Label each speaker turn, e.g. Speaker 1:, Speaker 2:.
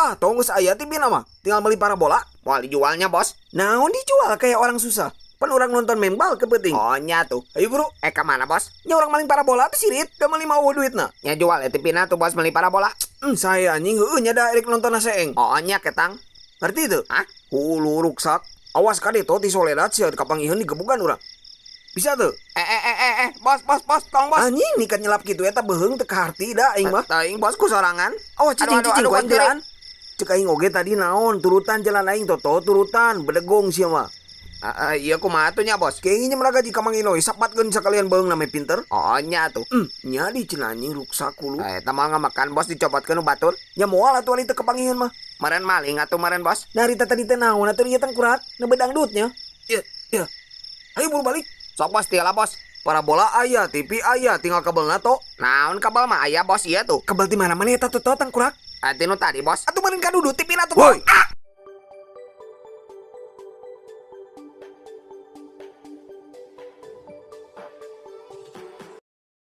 Speaker 1: Tah, tong geus aya TV na mah. Tinggal meuli parabola.
Speaker 2: Moal dijualnya, Bos.
Speaker 1: Naon dijual kayak orang susah. Pan urang nonton membal ke peuting.
Speaker 2: Oh nya tuh.
Speaker 1: Ayo bro.
Speaker 2: Eh, ke mana, Bos?
Speaker 1: Nya urang maling parabola tuh sirit, da meuli mah euweuh duitna.
Speaker 2: Nya jual ya TV na tuh, Bos, meuli parabola.
Speaker 1: Saya anjing heueuh nya da erek nonton seeng.
Speaker 2: Oh nya ketang.
Speaker 1: Ngerti teu?
Speaker 2: Hah?
Speaker 1: Hulu ruksak. Awas kade to ti soledat sia kapanggiheun digebugan urang. Bisa tuh?
Speaker 2: Eh eh eh eh eh bos bos bos, tong, Bos.
Speaker 1: Anjing nikat nyelap kitu eta beuheung teu kaharti da aing mah.
Speaker 2: Teuing, Bos, ku sorangan.
Speaker 1: Awas cicing
Speaker 2: Aduh, aduh,
Speaker 1: cicing
Speaker 2: aduh,
Speaker 1: ku aing
Speaker 2: kiri.
Speaker 1: jalan. Cek aing oge tadi naon turutan jalan aing toto turutan bedegong sia mah.
Speaker 2: Eh, eh, iya kumaha tuh nya, Bos?
Speaker 1: Kayaknya mereka jika Mang Inoy sapatkeun sakalian beuheung name pinter.
Speaker 2: Oh nya tuh.
Speaker 1: Nya di cenah anjing ruksak hulu.
Speaker 2: Eh, eta mah ngamakan, Bos, dicopotkeun nu batur.
Speaker 1: Nya moal atuh ari teu kapanggiheun mah.
Speaker 2: Meren maling atuh meren, Bos.
Speaker 1: Nah, harita tadi teh naon atuh ieu tengkurak, nu bedangdutnya. Ya, ya. Ayo buru balik.
Speaker 2: Sok, Bos, tiala, Bos.
Speaker 1: Parabola aya, TV aya, tinggal kabelna to.
Speaker 2: Naon kabel mah aya, Bos, iya tuh.
Speaker 1: Kabel di mana-mana eta tuh to tengkurak.
Speaker 2: Ati nu tadi, Bos.
Speaker 1: Atuh meureun kadudut TV na tuh.
Speaker 2: Woi.
Speaker 1: Ah!